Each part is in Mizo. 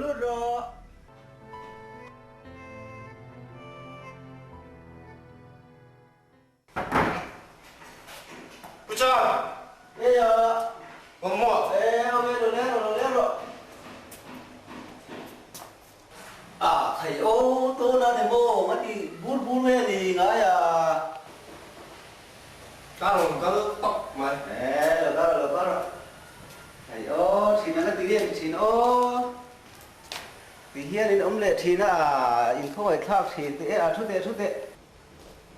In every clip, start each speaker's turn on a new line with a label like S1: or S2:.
S1: lut rawh.
S2: Pu Chan!
S1: Ei a!
S2: Awm maw?
S1: E, awm e, lo leng rawh, lo leng rawh. A, khai aw, tawn a ni maw? Nga ti bur bur nge ni ngai a?
S2: Ka rawn kal tawp mai.
S1: E, lo kal rawh, lo kal rawh. Khai aw, thin ang a ti nge ni thin aw? Ti hian in awm leh thin a, in khawngaih thlak thin teh e, a thu teh, thu teh.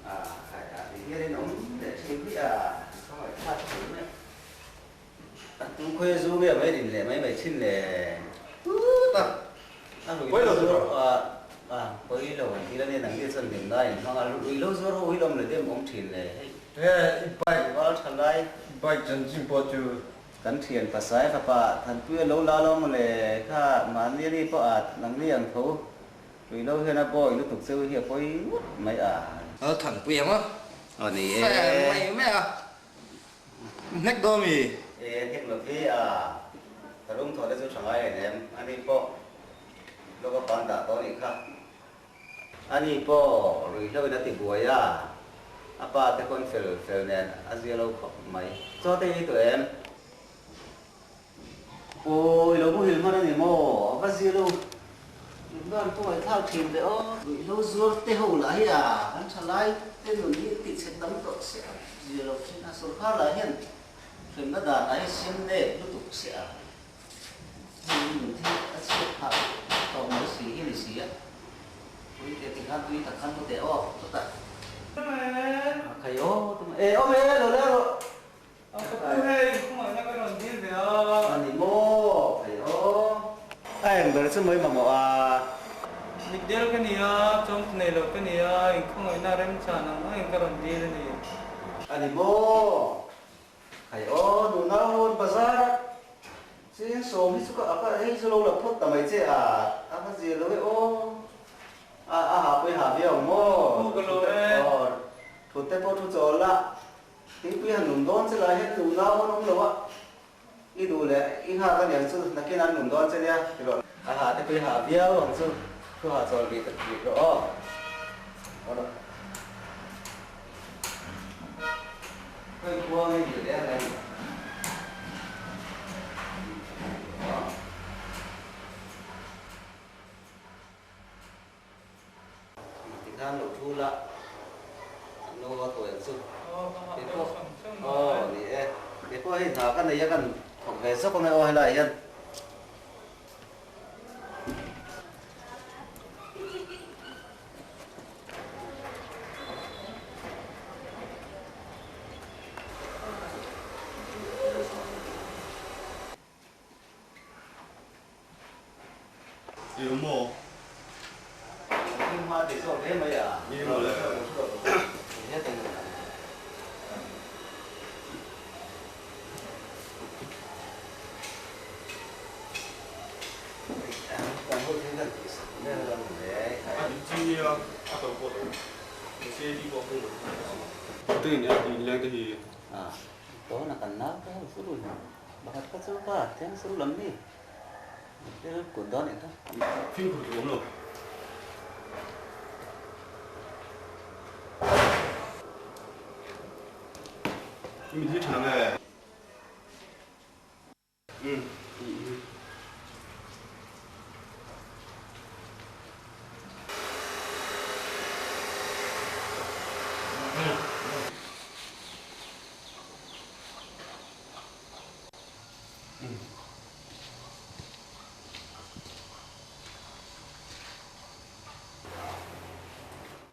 S1: A khai a ti hian in awm leh thin hi a khawngaih thlak thin mai. A tu khawi zu nge mai rin leh mai mai thin le.
S2: Tut a.
S1: A rui lo zuar a a pawi lo an ti la nen ang nia chuan hlim lai in hmang a rui lo zuar ho hi lawm leh dem awm thin le hei.
S2: He i bike
S1: val tha lai.
S2: Bike chanchin pawh chu.
S1: Kan thian pasai fapa Thanpuia lo la lo maw le kha mahni ani pawh a nangni ang tho. Tui lo hian a bawi lutuk cheu hi a pawi ngawt mai a.
S2: Lal Thanpui ang a.
S1: Aw ni e.
S2: Fan mai mai a. Hnek dawn mi?
S1: E hnek lo hi a. Ka rum thaw te chu tha ngai em em. Ani pawh lawk a pan dah tawh nih kha. Ani pawh ruihhlo in a ti buai a. A pa te kawn fel fel nen a zia lo khawp mai. Chaw te i tawh em? Aw, i lo muhil hman a ni maw? A va zia lo. Invan pawh ngaihthlak thin ve aw. Ruihhlo zuar te ho lah hi a, kan tha lai te nun hi an tihchhe tam tawh se a, zia lo thin a, sorkar lah hian hremna dan lah hi siam nep lutuk se a, hei nun hi a chhiat phah tawh mai si hi ni si a, pui teh tikhan tui tak khan mu teh aw, chutah. A khai aw, e awm e, lo leng rawh.
S3: A ka pu hei, khawngaihna ka rawn dil ve a.
S1: A ni maw? Hei aw. A eng ber chu mai mamawh a.
S3: Mitdel ka ni a, chawngtu nei lo ka ni a, inkhawngaihna remchan ang angin ka rawn dil a ni.
S1: A ni maw? Hei aw, nunau rawn bazar a. Cheng sawm hi chu ka a ka hei chu lo la phawt ta mai che a, a va zir lo e aw. A a ha pawh i ha viau ang maw?
S3: Pu ka lo e.
S1: Aw, thut te pawh thu chawl la. Thingpui han nung dawn che lai hian nunau an awm lo a, i duh leh i nghak a niang chu nakin an nung dawn che nia ti rawh. A ha te pawh i ha viau ang chu, thu ha chawl rih ta rih rawh aw. Aw rawh. Khawi khua nge ni leh reng. Tikhan lo thu la, an lo va tawih ang chu. Keipawh, aw ni e, keipawh hei hna ka nei a kan thawk ve zawk ang e aw helaiah hian.
S2: I awm maw?
S1: Thil hma tih zawk hle mai a.
S2: Ni maw le? A dik chi nia, a to pawh to. Mahse di pawh hung an ti. Tui nia tui inleng te hi.
S1: A, tawna kan nau te ho chu lui. Pakhat kha chu ka thleng sur lam mi. Thil kut dawn nih kha.
S2: Fimkhur tur awm lo. I mit hi tha nge? Umm.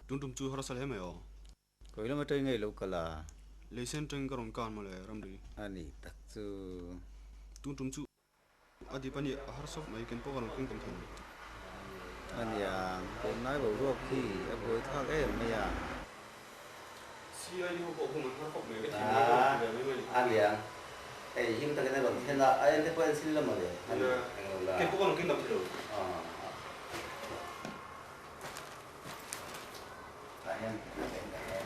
S2: Tun tum chu harsa hle mai aw.
S1: Kawi lam atangin ngei lo kal a.
S2: Leisen atangin ka rawn kan mawle ramri.
S1: A ni tak chu.
S2: Tun tum chu a dip a ni a harsa mai ken pawh ka rawn keng tam thei lo.
S1: A nia, tunlai boruak hi a buai thlak em mai a.
S2: CID ho pawh hum an har khawp mai, ka thin lai ka rawn ti ve mai mai.
S1: A nia, hei him takin a rawn thlen a, a en te pawh en sin la mawle.
S2: Nia, ken pawh ka rawn keng tam thei lo.
S1: Tah hian a eng ta hle.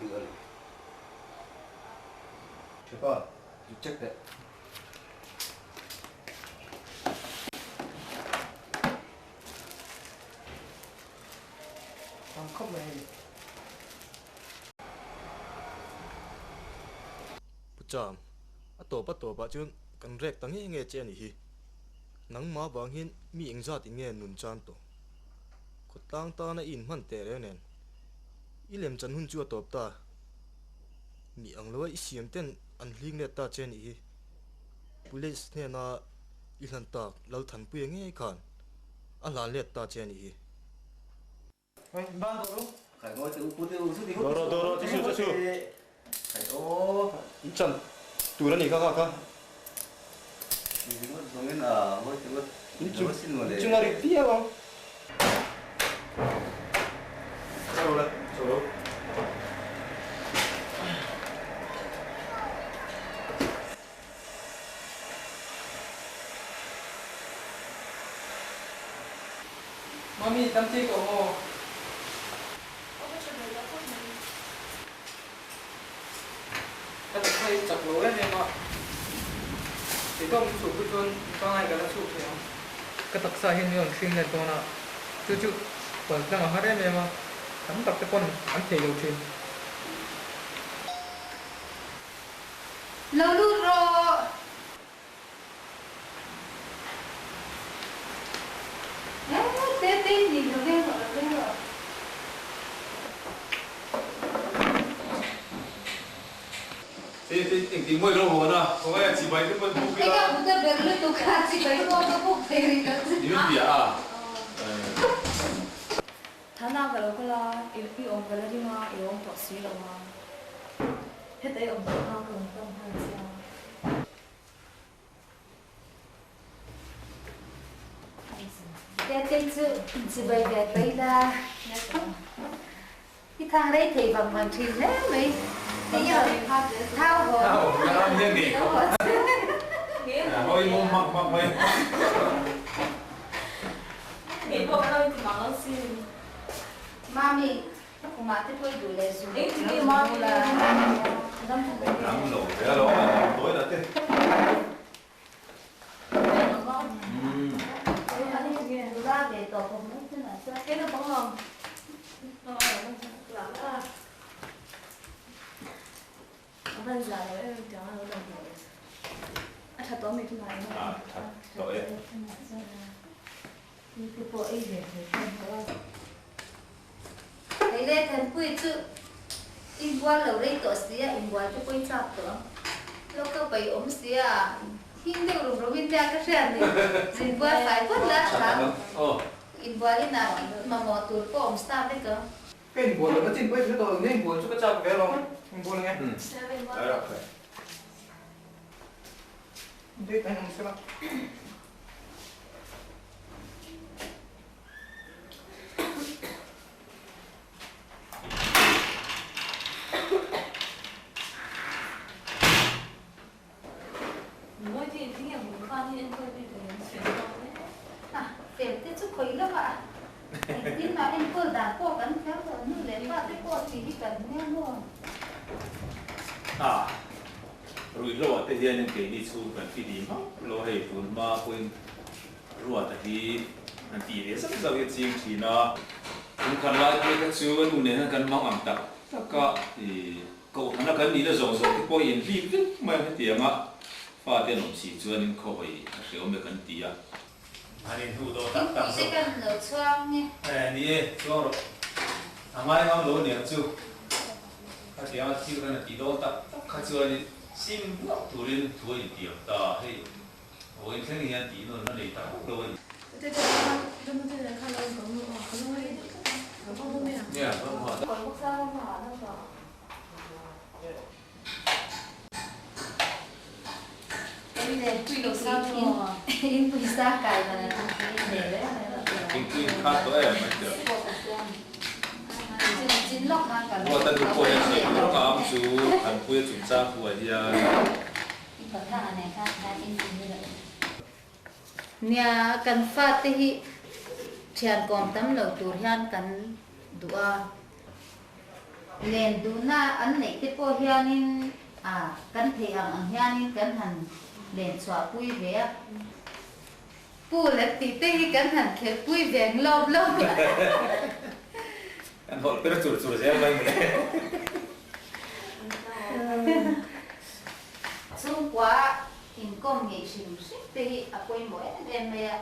S1: thil a ni. Thiapa, i check teh.
S3: Tam khawp mai hei.
S2: Pu Cham, a tawp a tawpah chuan kan rek ta nge nge che a nih hi. Nangmah vang hian mi engzat in nge nun chan tawh? Khawtlang tana i inhman teh reng nen i lem chan hun chu a tawp ta. Mi ang loa i siam ten an hling let ta che a nih hi. Police hnena i hlan tak Lalthanpuia ngei khan a hlan let ta che a nih hi. Dawr rawh dawr rawh chisu chisu in chan tur a ni kha kha kha in chung in chung a ri viau ang chho la chho lo.
S3: Mami, tam thei tawh maw?
S4: Aw ka tha ve tawh khawp mai.
S3: Ka taksa hi chak lo em em a, keipawh min chhuk hi chuan pangai ka la chhuk thei ang. Ka taksa hian min rawn hring let dawn a, chu chu pal tlang a har em em a, tam tak te pawn an thei lo thin.
S5: Lo lut rawh! Eh, te te ni lo veng rawh, lo veng rawh.
S6: Te te engtin mawi lo hawn a, khawngaih a chibai te pawh buk ila.
S5: Eng a buta ber lutuk kha chibai pawh ka buk thei rih lo chu.
S6: Ni min bia a.
S4: Thana ka lo kal a, i awm ka la ring a, i awm tawh si lo a. Heta i awm tawh kha ka rawn pan nghal che a.
S5: Tetei chu chibai ve paih la, i thang rei thei vang vang thin hle mai. Thau haw. Mami, Khumah te pawh i duh leh zu lo zu la.
S6: Nang lo ve a lo a lam tawi la te. A tha tawh e.
S5: Hei le Thanpui chu inbual lo rei tawh si a, inbual te pawh i chak tawh ang. Lo ka pai awm si a, hing deuh rum rum in nia ka hriat ni. Inbual fai phawt la tha. Inbual inah mamawh tur pawh awm sa vek ang.
S3: Ka inbual lo na chin pawh i hre tawh lo nia, inbual chu ka chak ve alawm. Inbual nge? Date a inawm sela.
S5: Fel te chu khawi lo a, engtin mah enkawl dan pawh kan thiam lo, nu leh pa te pawh tih hi kan nia maw?
S6: A, ruihhlo ah te hianin keini chhung kan fi dih hmang lo hei tun hma pawhin Ruata hi an tih ve zauh zauh hi a ching thin a. Kum khat lai phei kha chu a nu nen hian kan mang ang tak tak a, i kohhran a kan nihna zawng zawng te pawh i inhlip vek mai a hetiang a, fate an awm si chuanin khawhawi a hreawm e kan ti a. An inhnuh dawh tak tak zawk.
S5: Thingpui te kan lo chhuang nge?
S6: Eh ni e, chuang rawh. A ngai ngam lo aniang chu. Khatiang a thil kan a tih dawn tak tak kha chuanin sim hlauh turin thu a intiam ta hei. Vawiin thleng hian tih nawn a nei tak lo a ni. Nia, Thingpui in khat tawh em an ti a. Ruata nu pawh hian sawi tur anga am chu Thanpuia chungchang thuah hian.
S5: Nia, kan fate hi thian kawm tam lo tur hian kan duh a. Len duhna an neih te pawh hianin a kan theih ang ang hianin kan han len chhuahpui ve a. Pool an tih te hi kan han khelhpui ve ang lawm lawm a.
S6: Kan hawlh per chur chur zel mai mawle.
S5: Chhungkua inkawm ngeih hrim hrim te hi a pawimawh em em mai a.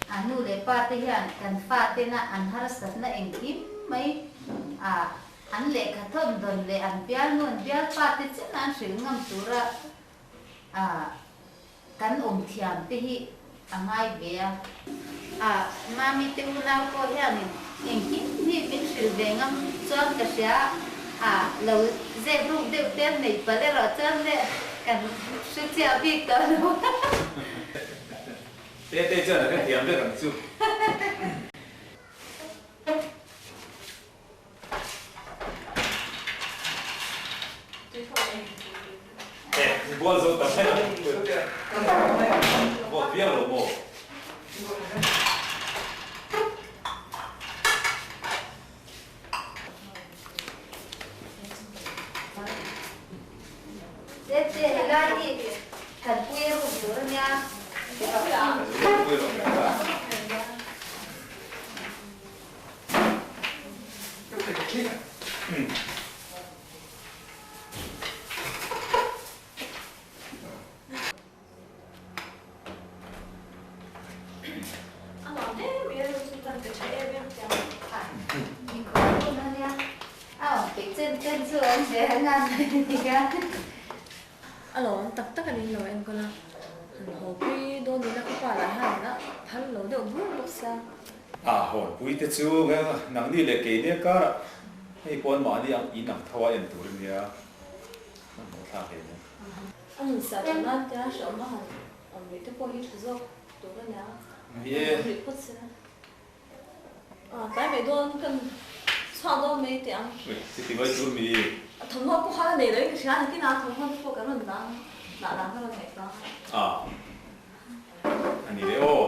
S5: A nu leh pa te hian kan fa tena an harsatna engkim mai a an lehkha thawn dawn leh an bialnu an bialpa te chen an hrilh ngam tura a kan awm thiam te hi a ngai ve a. A Mami te unau pawh hianin engkim hi min hrilh ve ngam chuan ka hria a, lo zep ruk deuh te an nei palh erawh chuan le kan hre chiah bik tawh lo.
S6: Tete chuan a hrethiam vek ang chu. Eh, bual zo ta mai ang. Vawt viau lo maw?
S5: Tete, helai hi kan pui a rum tur a nia.
S4: A lawm tak tak a ni lo enkawl a, han haw pui dawn ila ka pa lah hian a phal lo deuh bur bawk sia.
S6: A hawnpui te chu nangni leh keini a karah hei pawn mahni ang in ang tho a en tur a nia, hmanhmawh thlak hle mai.
S4: A nun sa tha nan te a hrehawm a han awm rih te pawh hi tha zawk tur a nia, han awm rih phawt se. A tlai mai dawn kan chhuak dawn mai teh ang.
S6: Ui, chuti mai tur mi.
S4: A thawmhnaw pawh kha la nei lo in ka hria, nakinah a thawmhnaw te pawh kan rawn dah ang, dah dan ka rawn ngaihtuah ang.
S6: A, a ni le aw.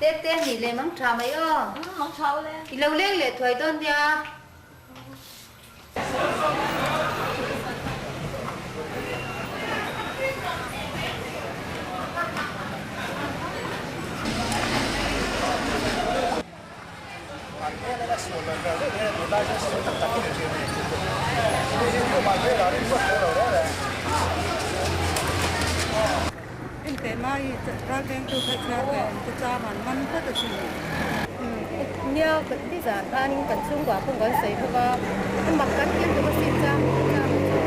S5: Tete ni leh mang tha mai aw.
S4: Mang tha aw le.
S5: I lo leng leh thuai dawn nia. Nia nizan khanin kan chhungkua pawh kan sawi ho va, a mak kan thil tur a sin chang chang chu.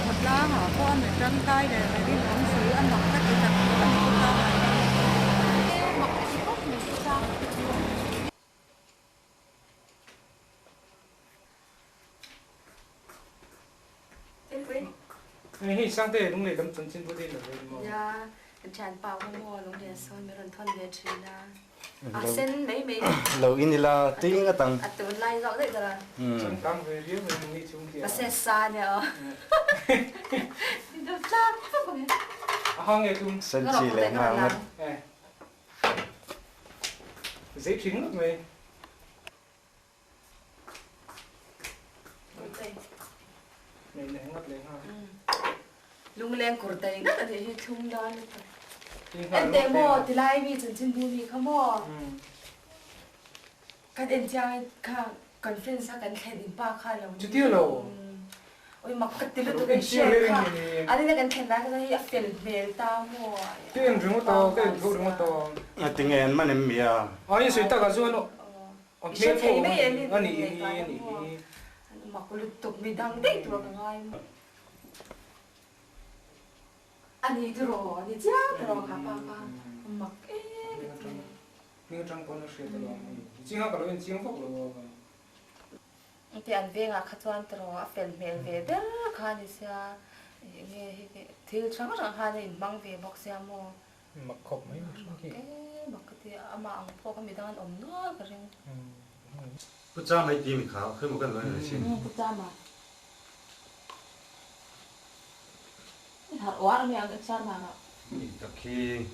S7: Khawtlangah pawh a mi tangkai leh rin awm si a mak ka ti tak tak a ni bawk a.
S5: Mak ka ti khawp mai chu chang ka ti.
S3: Hei Sangte lunglei lam chanchin pawh te in lo ve maw?
S4: Nia, kan thianpa ho maw lunglen sawn min rawn thawn ve thin a, a sen mai mai.
S1: Lo in ila tui ngat ang.
S4: A tun lai zawk daih dawrh a.
S3: Changkang ve riau mai nangni chung khi a.
S4: Ka se sa nia aw. Deuh tlak tlak ang e.
S3: A hang e tum.
S1: Sen chi leh nghal ngat.
S3: Zei thin ngawt mai.
S4: Lungleng kawr tai ngat a nih hi thlum dan lutuk. Enteh maw tilai mi chanchinbu mi kha maw kan en chiang kha conference a kan thlen in pa kha lo
S3: Chuti lo.
S4: Oi mak ka ti lutuk in hriat kha an ina kan thlen lai kha hi a fel hmel ta maw.
S3: Ka en ringawt a ka en tho ringawt a.
S1: Ngatinge an man em mi a?
S3: A in sawi takah chuan A
S4: I hre thei mai em
S3: a nih hi a nih hi.
S4: Mak lutuk mi dang daih tur ka ngai maw. A ni tiraw a ni chiang tiraw kha pa kha mak em ka ti.
S3: Hming atang pawn a hriat alawm hei. Chinga ka lo en chiang vak lo a.
S4: Engti an vengah kha chuan tiraw a fel hmel ve ber kha a ni sia enge hei thil hrang hrang khan a inhmang ve bawk sia maw.
S3: Mak khawp mai ni hring khi.
S4: Mak e, mak ka ti a, amah ang pawh kha midang an awm nual ka ring.
S1: Pu Chama i ti mi kha, khawi maw kan lo en ve chin.
S4: Pu Chama. I harh uar a mi ang Chama ah.
S1: Ni tak khi.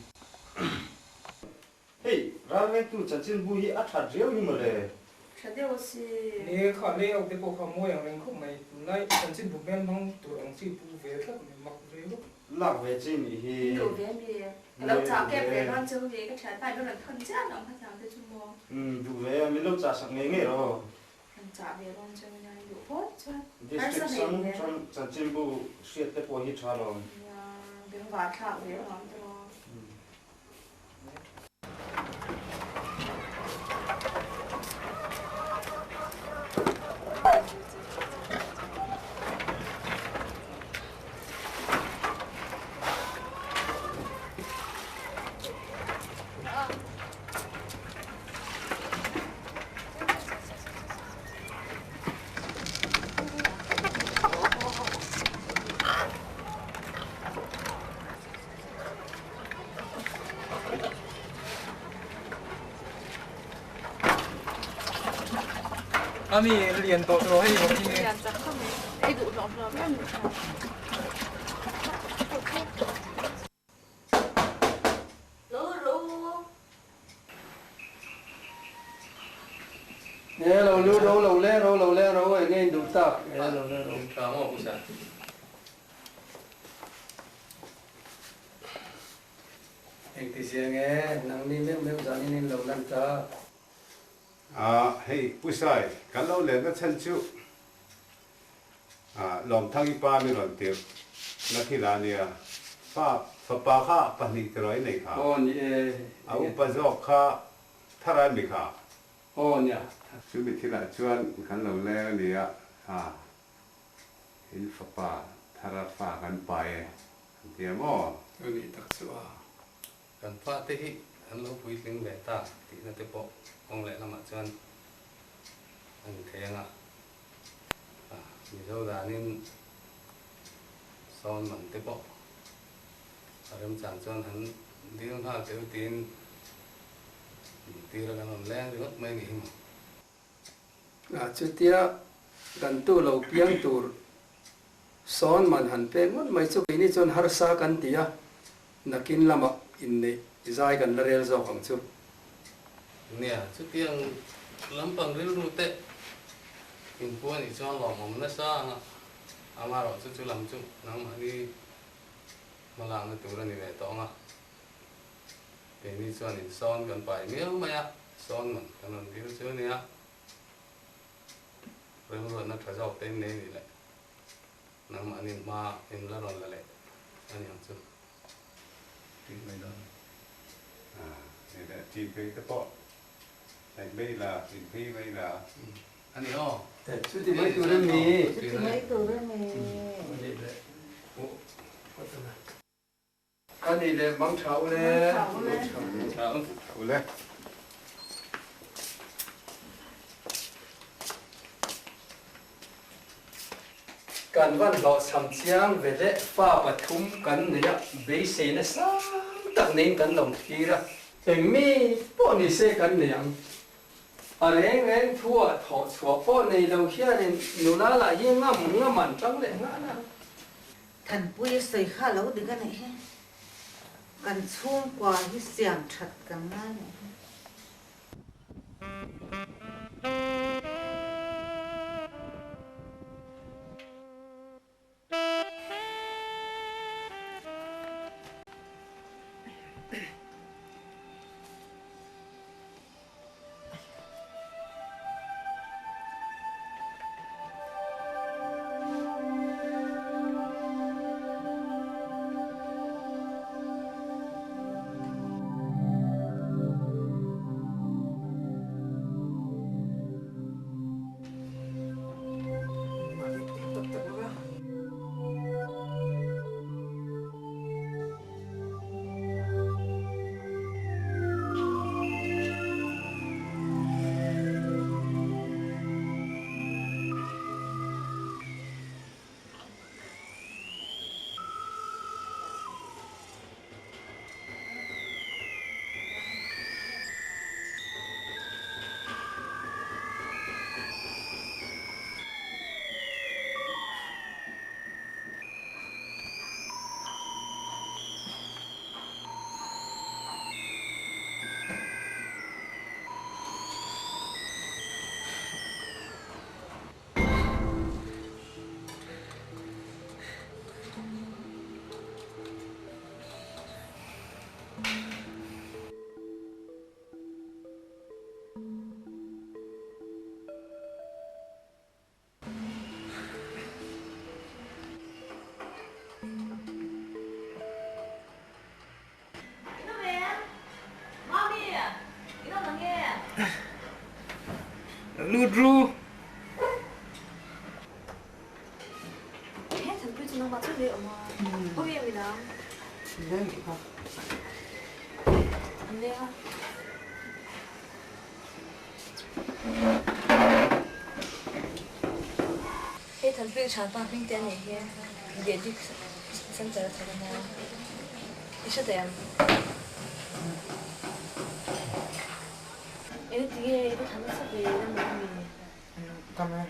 S1: Hei, ralvengtu chanchinbu hi a that riau hi mawle.
S8: Tha deuh a si.
S3: Ni kha layout te pawh kha mawi ang reng khawp mai. Tunlai chanchinbu hmel hmang tur ang chi pu ve tlat mai mak ve bawk.
S9: Lak ve chi nih hi.
S8: Duh ve mi. Ka lo chah kep ve dawn chu mi ka thianpa in rawn thawn chiah ang kha thiam te chu maw.
S9: Umm duh ve a min lo chah sak ngei ngei rawh.
S8: Rawn chah ve dawn chu nia in duh phawt chuan.
S9: District hrang hrang chanchinbu hriat te pawh hi tha lawm.
S8: Nia bengvar thlak ve alawm te maw.
S3: Ami lian tawh tawh hei bawk hi.
S8: Lian tak khawp mai. Ei duh hlawm hlawm em ni kha. Lo ro.
S10: E lo lu ro lo le ro lo le ro eng nge in duh tak e lo le ro.
S11: Tha maw pu San.
S10: Engti zia nge nangni meuh meuh zanin in lo lan ta.
S12: A hei Pu Sai kan lo lenna chhan chu Lawmthang i pa mi rawn tirh na thil a nia. Fa fapa kha pahnih tiraw i nei kha?
S10: Aw ni e.
S12: A upa zawk kha Tharai mi kha?
S10: Aw nia.
S12: Chumi thilah chuan kan lo leng a nia. Ha in fapa Thara fa kan pai e an ti a maw?
S11: Chu nih tak chu a. Kan fate hi an lo puitling ve ta tihna te pawh kawng leh lamah chuan a ni thei ang a. Mizo danin sawn man te pawh a remchang chuan han dil nghal teu tiin tir a kan rawn leng ringawt mai ni hi maw.
S10: Chutia kan tu lo piang tur sawn man han pek ngawt mai chu keini chuan harsa kan ti a, nakin lamah inneih zai kan la rel zawk ang chu.
S11: Nia, chutiang lampang rilru te inpu a nih chuan lawmawm nasa ang a, amaherawhchu chu lam chu nangmahni hmalakna tur a ni ve tawh ang a, keini chuan insawn kan pai miau mai a, sawn man kan rawn dil chu a nia, remruatna tha zawk te in nei nih leh nangmahni hma in la rawn la leh a ni ang chu.
S12: Tih mai dawn. Hei leh ṭin phei te pawh hnaih mai la, ṭin phei mai la.
S11: A ni aw.
S10: Chuti mai tur a ni.
S7: Chuti mai tur a ni.
S10: A nih leh A nih leh mang tha u le.
S7: Mang
S12: tha u le.
S10: Kan van hlawhchham chiang ve leh fa pathum kan nei a, beiseina sang tak neiin kan lo thlir a. Eng mi pawh ni se kan nei ang. A reng reng thu ah thawh chhuah pawh nei lo hianin nula lah hi ngam ngam an tang leh nghal a.
S7: Thanpui a sawi kha lo dik a nih hi. Kan chhungkua hi siam that kan ngai nih hi.
S3: Lut ru.
S4: He thanpui chu nangmah chu lei awm a. Awi a midang.
S3: Leng tih kha.
S4: An leng a. Hei thanpui ka thianpa hming te a nih hi. Dedik center a thawk a nia. I hre daih ang. Engati nge i va thlan nasa ve ila maw mi?
S3: Tam e.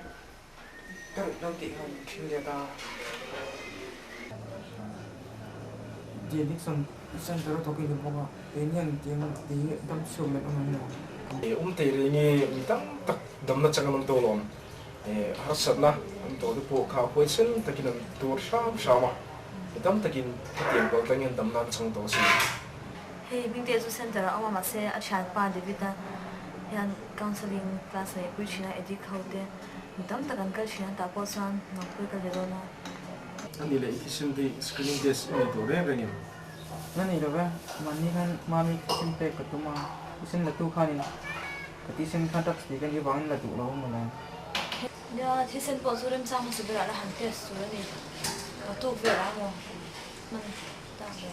S3: Ka ruih lo tih khan min hring let a. De Addiction Center a thawk i ni bawk a, keini ang tiang ti dam chhuak leh awm ang lo.
S2: Awm thei reng e, mi tam tak damna chang an awm tawh alawm. Harsatna an tawh te pawh kha huaisen takin an tuar hram hram a, mi tam takin hetiang kal tlang hian damna an chang tawh a sin.
S4: Hei Hmingtea chu center ah awm a mahse a thianpa David-a hian counselling class neih pui thin a addict ho te mi tam tak an kal thin a tah pawh chuan nangpui ka ve dawn a.
S2: A ni leh i thisen te screening test i nei tawh reng reng em?
S3: Na nei lo ve, mahni khan mami thisen pek ka tum a, thisen la tu khanin ka thisen kha drugs tih ka nih avangin la duh lo a mawle.
S4: Nia, thisen pawh chu remchang hmasa berah la han test tur a ni, ka tuk velah maw hman tak ve.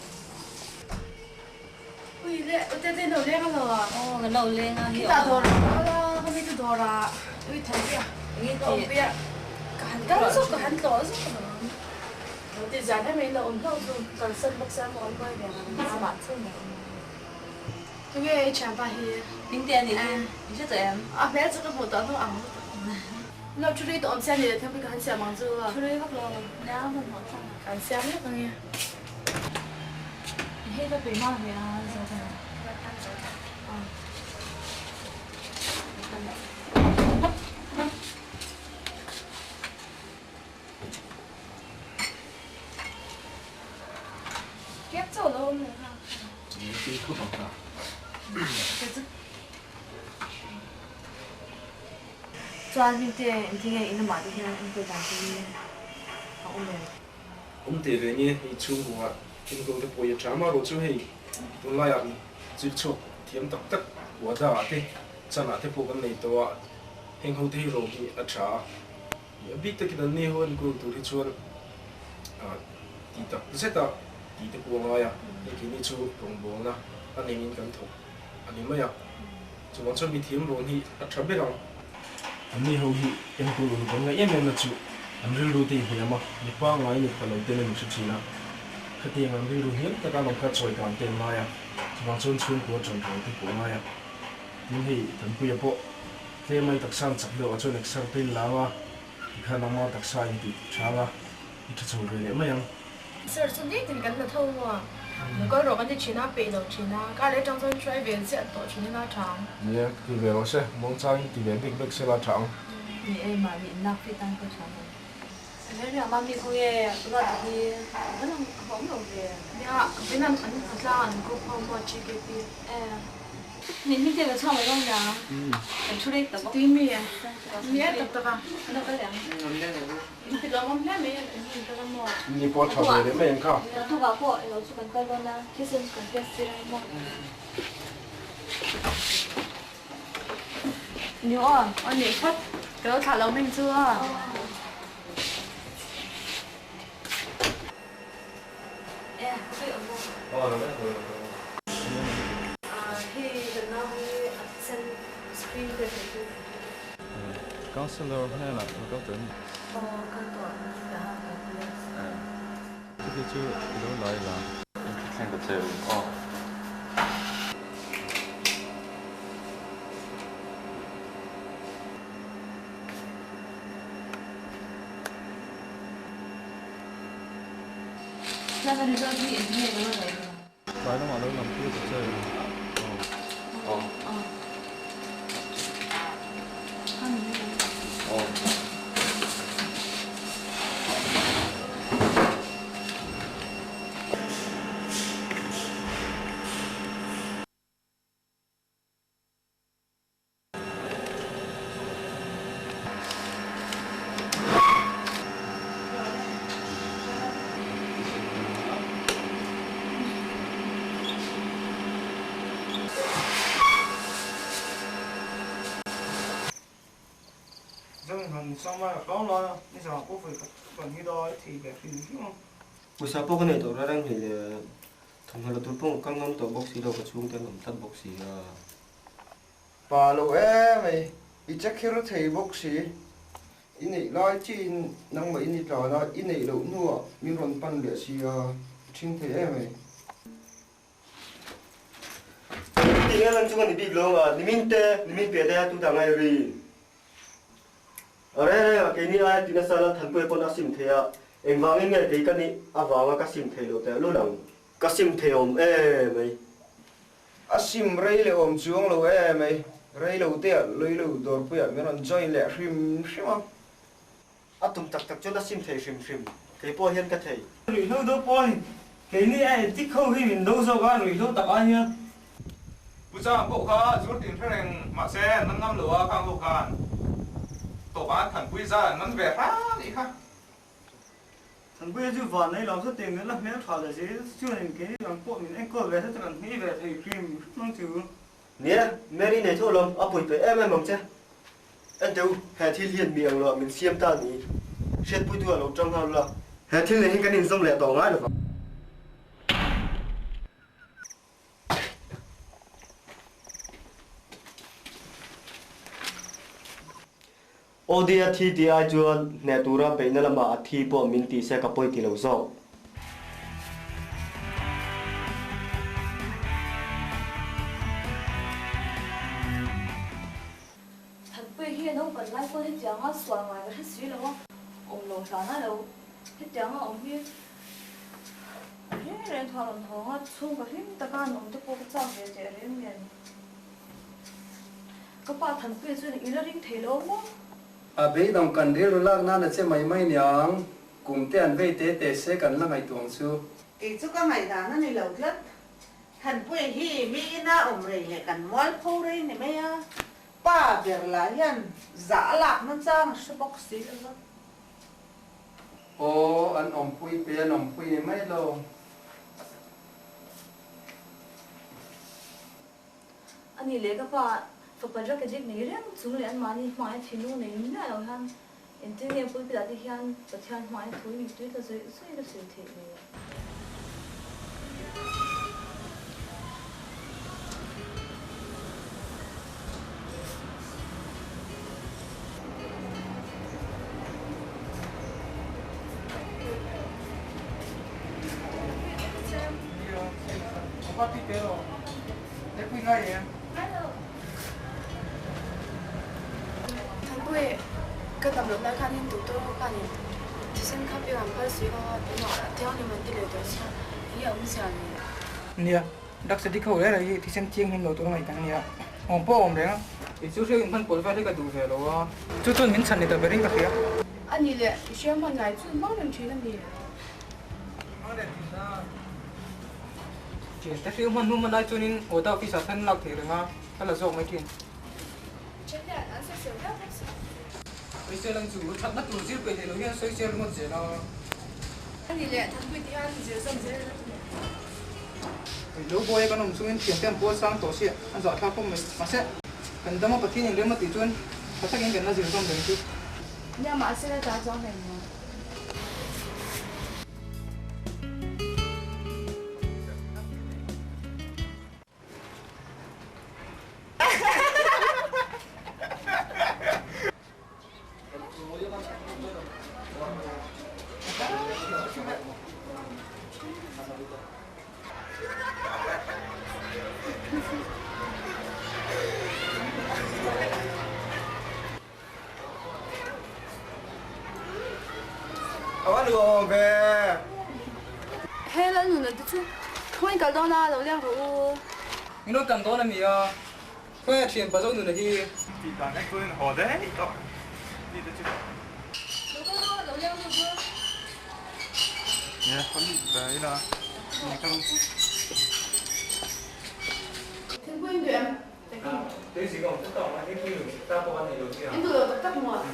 S8: Ui le, u tete lo leng a lo a.
S4: Aw, kan lo leng a hi
S8: aw. Khitah dawr ah ka kal a, ka mi chu dawr ah ui tho pi a.
S4: Enge
S8: Ka awm pi a, ka han kal zawk, ka han tlawh zawk a lo. Lo ti zan em in lo awm hlauh chu, kalsan bawk sia maw an buai ve ang.
S4: Amah chu maw awm.
S8: Tunge i thianpa hi?
S4: Pingte a nih hi, i hre tawh em?
S8: A hmel chu ka hmuh tawh hnu ang lutuk. Lo thu rei tawh awm sia ni le thingpui ka han siam ang chu.
S4: Thu rei vak lo, nia hmanhmawh thlak.
S8: Ka han siam lek ang e.
S4: Hei ka peih hma ve a zo ta lo.
S8: Kep chauh lo awm leh kha.
S2: Tui khawp ang kha.
S4: Chuan hmingte engtin nge in lamah te hian enkawl dan te hi a awm em?
S2: Awm teh ve nge hei chhungkua enkawl te pawh hi a tha amaherawh chu hei tunlaiah zir chhuak thiam tak tak wada ah te chan ah te pawh kan nei tawh a, heng ho te hi rawng hi a tha a, a bik takin an ni ho enkawl tur hi chuan ti tak zet a tih te pawh a ngai a, hei keini chu rawngbawlna a nengin kan thawk a ni mai a, chuvang chuan mithiam rawn hi a tha ber ang. An ni ho hi enkawl uluk an ngaih em em na chu an rilru te i hniam a, mi pangngai ni pha lo ten an inhre thin a, khatiang an rilru hniam taka an awm kha chawi dan te an ngai a, chuvang chuan chhungkua ṭan rual te pawh a ngai a. Tin hei Thanpuia pawh tlem ai taksa an chak deuh ah chuan exer te in lang a, tikhan ama taksa a intih chang a, i ṭha chho ve leh mai ang.
S8: Sir chu nitin kan la tho maw? Lo kal rawh kan ti thin a, peih lo thin a, kar leh atang chuan try ve chiah tawh thin ila tha ang.
S2: Nia, ti ve rawh se, muangchangin ti ve bik bik sela tha ang.
S4: Ni e, mahni inlak fit ang ka tha ang. Reng mami khaw nge ruat hi va lang a awm lo ve.
S8: Nia, Vinan an tlang an group ho maw GKP.
S4: E. Ni hming te ka chhuak mai dawn nia. Kan thu rei ta bawk.
S8: Ti mi e. Ni e tak tak a.
S4: An lo kal leh ang.
S8: In ti lawmawm hle mai an in kal a maw.
S2: Ni pawh tha ve leh mai ang kha.
S4: Tukah pawh ilo chu kan kal dawn a, thisen chu kan test tir ang maw. Ni aw.
S8: Aw ni phawt. Ka lo thlah lo hming chu a.
S4: E, ka sawi awm maw?
S2: Aw lo vek lo vek lo.
S4: Hei kan nau hi a thisen screen test nei tu.
S13: Councillor hnenah ka kal tawh em?
S4: Aw kal tawh ang ka han kalpui a.
S13: Chuti chu i lo lai la. Thleng ta che u aw.
S4: Chuan a result hi engtin nge ka lo ngaih ve?
S13: Tlai lamah lo lam pui ta che u aw.
S4: Aw.
S13: Aw.
S3: Zan han sang mai a hlau lai a, nizan ah pawh vawi khat kan hi dai thei ve hrim hrim a.
S2: Pawisa pawh ka nei tawh reng reng hlei le, thawmhnaw la tur pawh ka kal ngam tawh bawk si lo, ka chhungte an awm tlat bawk si a.
S14: Pa lo em ei, i che khir thei bawk si. I neih lai chiin nangmah in i tlan a, i neih loh hnuah min rawn pan leh si a, i ṭhing thei em ei.
S2: Ti nge lan chung a ni bik lo anga, nimin te, nimin piah te tu dang ai ri. A reng reng a keini aia ti nasa la Thanpuia pawn a sim thei a, engvangin nge kei ka nih avanga ka sim thei lo teh lul ang. Ka sim thei awm em ei.
S14: A sim rei leh awm chuang lo em ei, rei lo te ah lui lo dawrpuiah min rawn join leh hrim hrim a.
S2: A tum tak tak chuan a sim thei hrim hrim, kei pawh hian ka thei.
S3: Ruihhlo do pawhin keini a addict ho hi min do zawk a, ruihhlo tak ai hian.
S15: Pu Chang pawh kha zur tin hre reng mahse an man ngam lo a, khang ho khan tawpah an thanpui zar an man ve hram nih kha.
S3: Thanpuia chu van nei lo zet in la hmel tha leh zel chuan in keini lam pawh min enkawl ve zet a kan hmei ve thei hrim hrim ang chu.
S2: Nia, Mary nei tho lawm, a pui pe em em ang che. En teh u, he thil hian mi ang loah min siam ta ni. Hriatpuitu ah lo tang nghal ula. He thil nei hi kan inzawm leh tawh ngai lovang. Audi a thi tih ai chuan hneh tura beihna lamah a thi pawh min tih se ka pawi ti lo zawk.
S4: Thanpuia hi a naupan lai pawn hetianga sual ngai ka hre si lo a, awm lo hlan a lo hetianga awm hi a reng reng thuah rawn thawng a, chhungkaw hlim taka an awm te pawh ka chak ve teh reng nen. Ka pa Thanpuia chuan i la ring thei lo maw?
S10: A beidawng kan rilru lak nan a che mai mai niang, kum te an vei te te se kan la ngaihtuah ang chu.
S7: Kei chu ka ngaihdan a ni lo tlat. Thanpuia hi mi ina awm rei leh kan mualpho rei ni mai a, pa ber lah hian zah a lak na chang a hre bawk si lo va.
S10: Aw, an awmpui pe an awmpui ni mai lo.
S4: A ni leh ka pa fapa drug addict nei reng chung leh anmahni hmai thinlung nei miah lo hian engtin nge pulpit ah te hian Pathian hmai thu in tui tla zawih zawih in a sawi theih ni?
S8: Thanpui, ka dam loh lai khanin doctor ho khanin thisen kha pek an phal si lo a, tunah thianghlim an ti leh tawh sia, enge awmzia ni?
S3: Nia, drugs addict ho reng reng hi thisen thianghlim lo tur a ngaih kan nia, awm pawh a awm reng a, kei chu hriau inhman pawl vel hi ka duh ve lo a. Chu chuan min chhan ni ta berin ka hria.
S8: A nih leh, i hriau hman ngai chu hmang reng thin a mi?
S3: Hmang reng thin a. Thiante hriau hman hnu hman lai chuanin Oda office ah khan lak thei reng a, ka la zawk mai thin.
S8: Then hian an sawisel viau bawk si.
S3: Sawisel ang chu thatna tur zir peih thei lo hian sawisel ringawt zel a.
S8: A nih leh Thanpui ti hian zir zawm zel ila chu maw?
S3: Lo buai a kan awm chungin thiante an pual sang tawh sia, a zahthlak khawp mai. Mahse, kan dam a Pathian in rem a tih chuan tha takin kan la zir zawm reng chu.
S8: Nia mahse la ta chuang hlei maw?
S14: A va nuam ve.
S8: He lal nuna te chu khawiin kal dawn a lo leng rawh u.
S3: Min rawn kan dawn a mi a, khawiah thian pa zo nuna hi.
S15: Tih dan en chuan in haw daih tawh ni te chu.
S8: Lo kal rawh, lo leng lut rawh.
S15: Nia, ka lut ve ila, ni ka lut.
S8: Thingpui in duh em?
S3: Tui zing awm tlat awm a, hei pui ta pawh a nei lo chiang.
S8: In duh lo tak tak maw?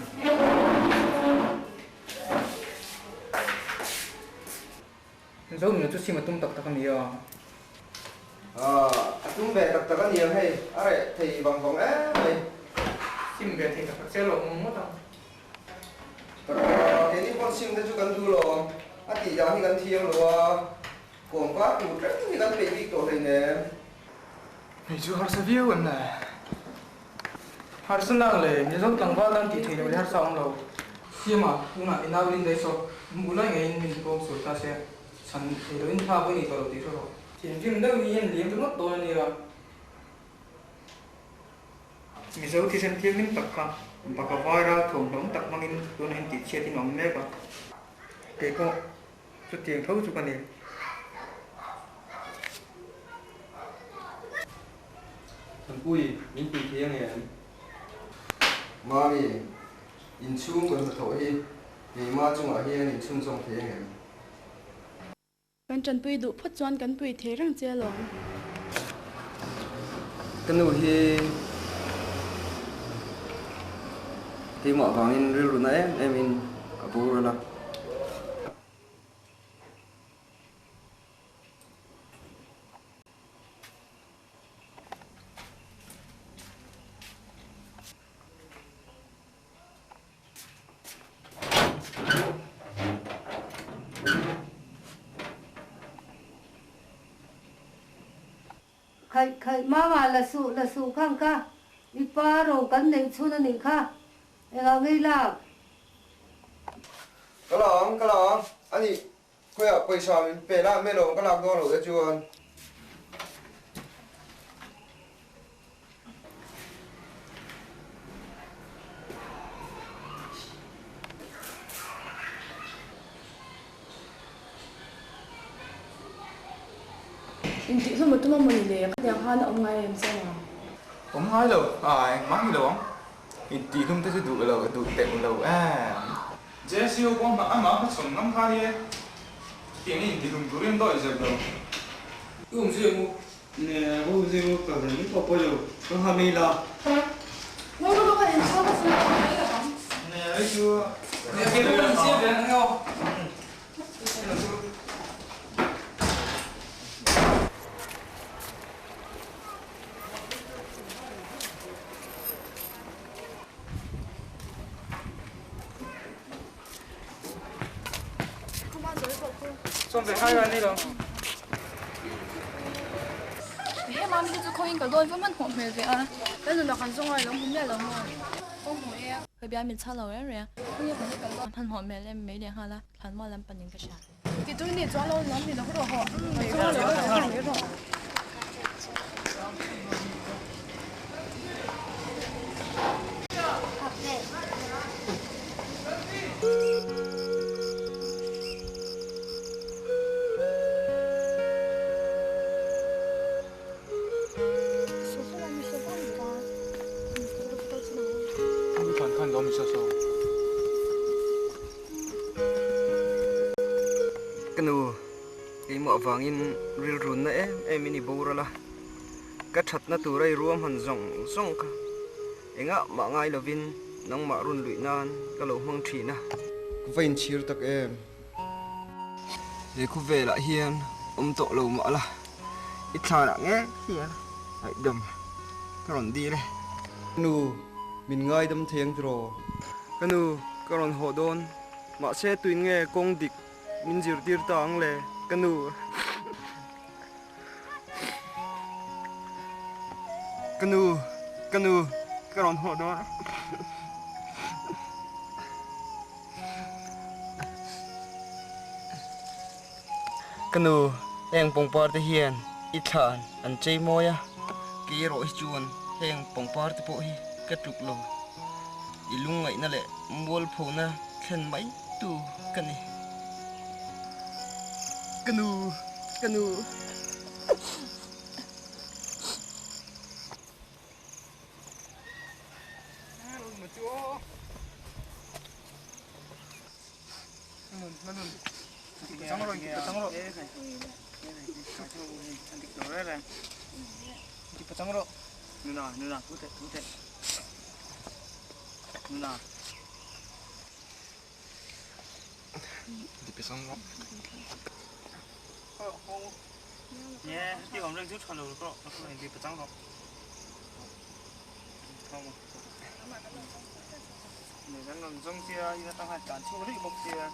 S3: Zo nuna chu sim a tum tak tak a ni a.
S14: A tum ve tak tak a ni ang hei, a reh thei vang vang em mai.
S3: Sim ve thei tak tak che lo awm ngawt ang.
S14: Keini pawn sim te chu kan duh lo ang, a tih dan hi kan thiam lo a, kawm kar tur reng hi kan peih bik tawh hleinem.
S3: Hei chu harsa viau em le? Harsa nang le, Mizo tlangval tan tih theih loh leh harsa awm lo. Siama, tunah i nau Lindai saw hmuh lai ngeiin min pawm sual ta sia, chhan thei loin thla pawh i nei tawh lo tih hre rawh. Thinrim deuh hi hian liam ringawt dawn a nia. Mizo thisen thianghlim tak kha baka vaira thuamhlawm tak hmangin tunah hian tihchhiatin a awm mek a, kei pawh chutiang tho chu ka ni.
S14: Thanpui, min pui thei ang em? Mami, inchhung kan hnathawh hi keimah chungah hian inchhunzawm thei ang em?
S8: Kan tanpui duh phawt chuan kan pui thei reng che alawm.
S14: Ka nu hi keimah vangin rilru na em em in a boral a.
S5: Khaih khaih mama la suh la suh khang kha i pa ro kan neih chhun a nih kha engah ngei lak.
S14: Ka la ang ka la ang a nih khawiah pawisa min pe la melo ka lak dawn loh te chuan.
S8: Intih hlawm a tum a mawni le, khatiang khan a awm ngai em che ang?
S15: Awm ngai lo, a engmah ni lo ang. Intih hlum te chu duh lo, duh teuh lo em. Jesse ho pawh amah hmachhawn ngam kha nia, tiang i intih hlum turin dawih zeuh lo.
S3: I awm zui ang u. Nè ho zui mo ka ven pawh pawi lo ka ngha mai la.
S8: Ngawi rawh ka in chhang ka chhung ka mai lo ang.
S3: Nè ai chu. Nè ke pawh kan siam ve ang aw. Sawm ve khai an ni lo.
S8: He mami te chu khawngin ka dawn va hman hmuh hmel ve a. Kan nunah kan zawng a lo hmu miah lo maw? Aw hmu e. Ka bia min chhang lo reng reng. Khawngin kan kal dawn hman hmuh hmel em mai leh nghal a, thlan mual lam panin ka hria. Ti tui ni chuan lo nuam ni lo rawh hawh. Chuan lo rawh mai rawh.
S14: Ka nu, keimah avangin rilrunna em em in i boral a, ka thatna tura i ruam han zawng zawng kha engah mah ngai lovin nangmah run luih nan ka lo hmang thin a. Ka va inchhir tak em? He khawvelah hian awm tawh lo mah la, i thlanah ngei hian ngaihdam ka rawn dil e. Ka nu, min ngaidam thei ang tiraw? Ka nu, ka rawn haw dawn. Mahse tuin nge kawng dik min zirtir ta ang le, ka nu? Ka nu, ka nu, ka rawn haw dawn. Ka nu, heng pawngpar te hian i thlan an chei mawi a, kei erawh hi chuan heng pawngpar te pawh hi ka tluk lo. I lungngaihna leh mualphona thlen mai tu ka ni. Ka nu, ka nu.
S3: An rawn zawng sia, in atang khan tlan chhuak rih bawk sia.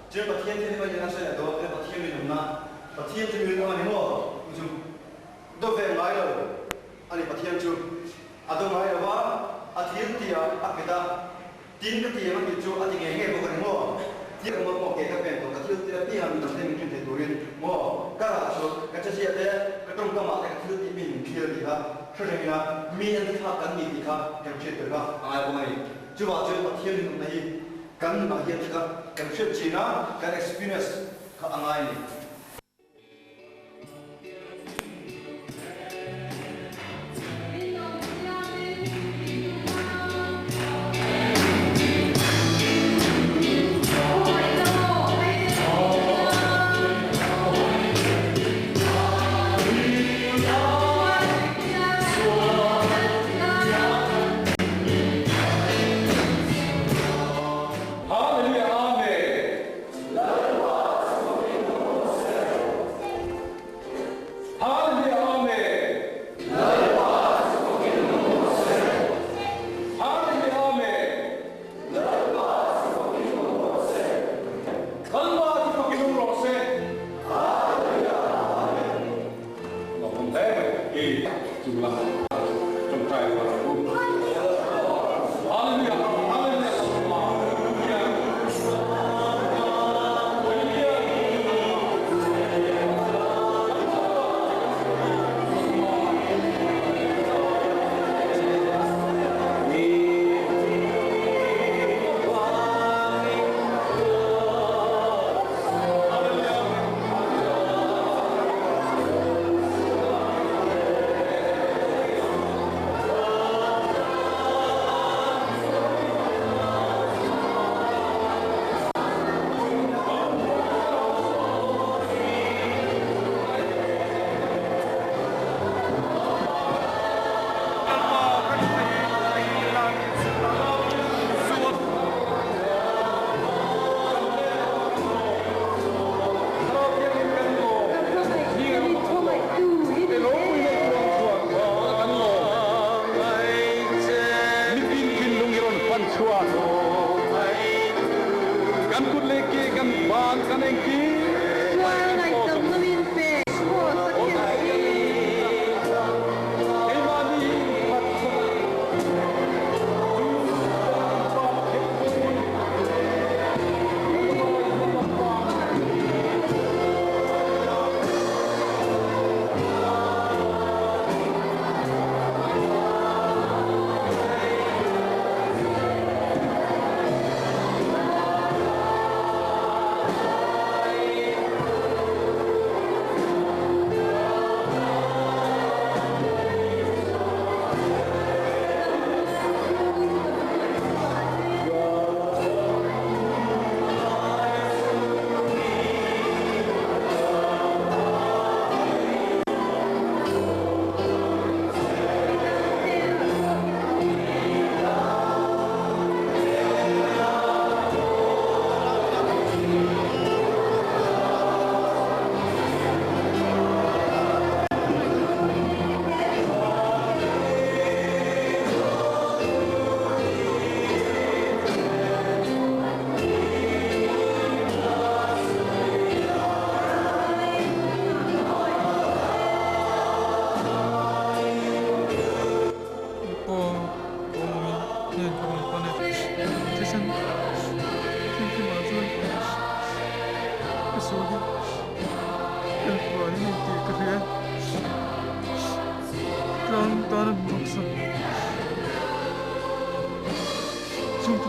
S2: Che Pathian te ni na se do te Pathian ni na Pathian chu mi ani mo chu do ve ngai lo ani Pathian chu ado ngai lo wa a thil tia a peta tin ka tia ma ti chu a ti nge nge bo ka ni mo ti ka mo mo ke ka pen to ka thil tia pi ha mi dang te mi tin the turin mo ka ra chu ka cha sia te ka tong ka ma te ka thil ti min thil ti ha thre na mi an tha kan ni ti kha kan che te ka angai bo mai chu wa chu Pathian ni na hi kan ma hian ka kan hriat china kan experience ka angai ni.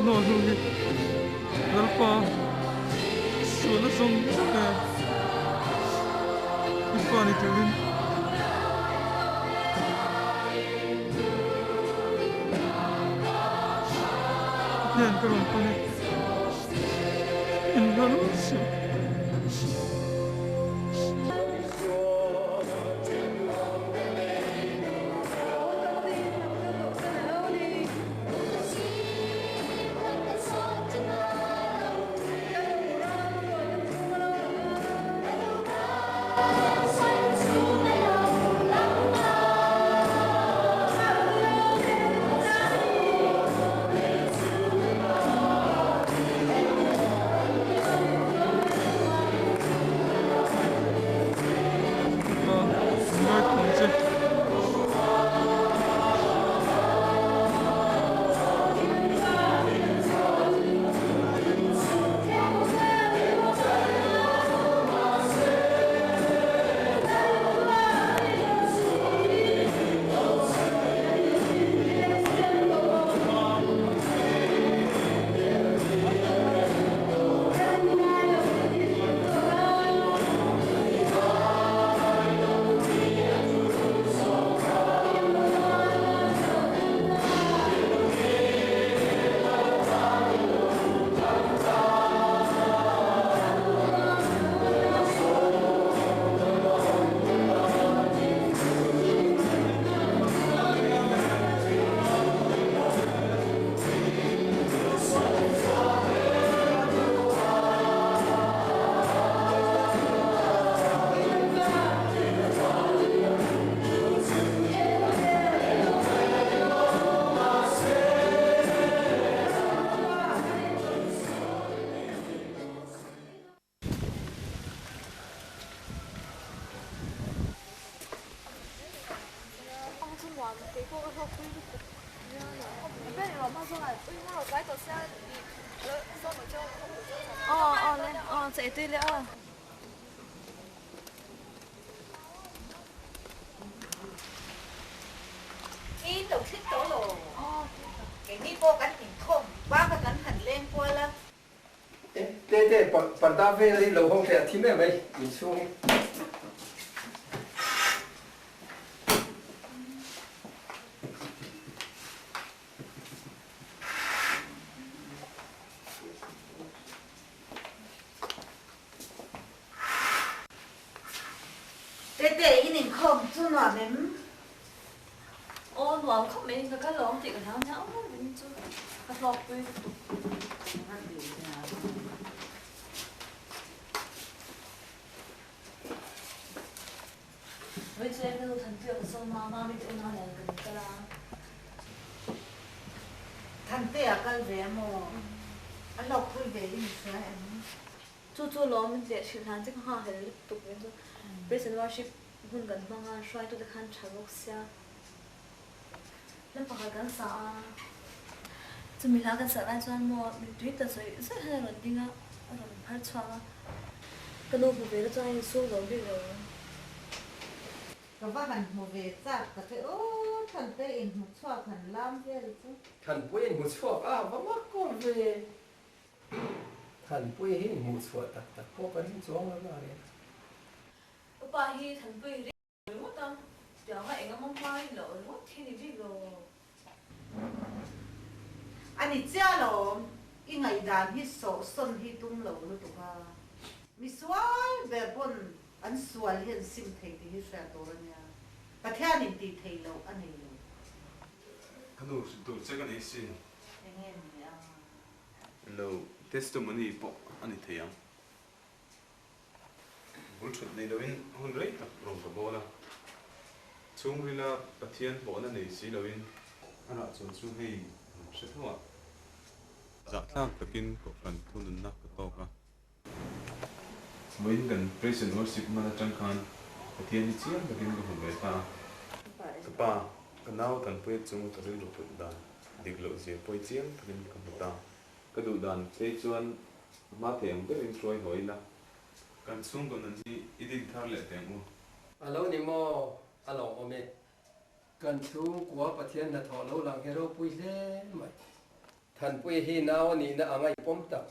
S3: hnawl hnu hi Lalpa sualna zawng zawng e i fa ni turin hian ka rawn pan e inhal suh.
S10: Tete, parda vel hi lo hawng teh a thim em mai inchhung hi.
S7: Tete, in inkhawm chu nuam em?
S4: Aw nuam khawp mai ka kal awm tih ka hlau nia aw min chu ka hlawk pui lutuk. Vawi chu ka nu Thanpuia ka sawm a, Mami te unau nen kan kal a.
S7: Thanpuia kal ve a maw? A hlawk pui ve i ni hria em?
S4: Chu chu lawm min leh hrilh hlan che ka nghakhlel lutuk min chu praise and worship hun kan hmang a, hruaitute khan tha bawk sia. Hla pakhat kan sa a, chumi hla kan sah lai chuan maw mittui ta zawih zawih hian a rawn ding a, a rawn phar chhuak a, ka nu hmu ve te chuan a insum zo bik lo ang.
S7: Ka va han hmu ve chak tak e aw, Thanpuia inhmu chhuak han lam vel chu.
S10: Thanpuia inhmu chhuak a, va mak kawm ve. Thanpuia hi inhmuh chhuah tak tak pawh ka ring chuang lo na nia.
S4: Upa hi Thanpuia hi ringawt a, tianga eng emaw hma hi loh ringawt hi ni bik lo.
S7: A ni chiah lawm, i ngaihdan hi sawhsawn hi tum lo lutuk a. Misual ber pawn an sual hi an sim thei tih hi hriat tur a nia. Pathianin tih theih loh a nei lo.
S13: Ka nu hrilh tur che ka nei sin.
S7: Enge ni a?
S13: Lo testimony pawh a ni thei ang. Bul thut nei loin hun rei tak rawn ka bawl a. Chhungrila Pathian pawhna nei si loin a rah chuan chu hei an hre tho a. Zahthlak takin Kohhran thununna ka tawk a. Vawiin kan Praise and Worship hman atang khan Pathian hi chiang takin ka hmu ve ta a. Ka pa, ka nau tanpuia chung ka rilru put dan dik loh zia pawi chiang takin ka hmu ta. Ka duh dan phei chuan hma thei ang berin hruai haw ila. Kan chhungkaw nun hi i din thar leh teh ang u.
S10: A lo ni maw? A lawmawm e. Kan chhungkua Pathian hnathawh lo lang hi ropui hle mai. Thanpuia hi nau a nihna a ngaihpawm tak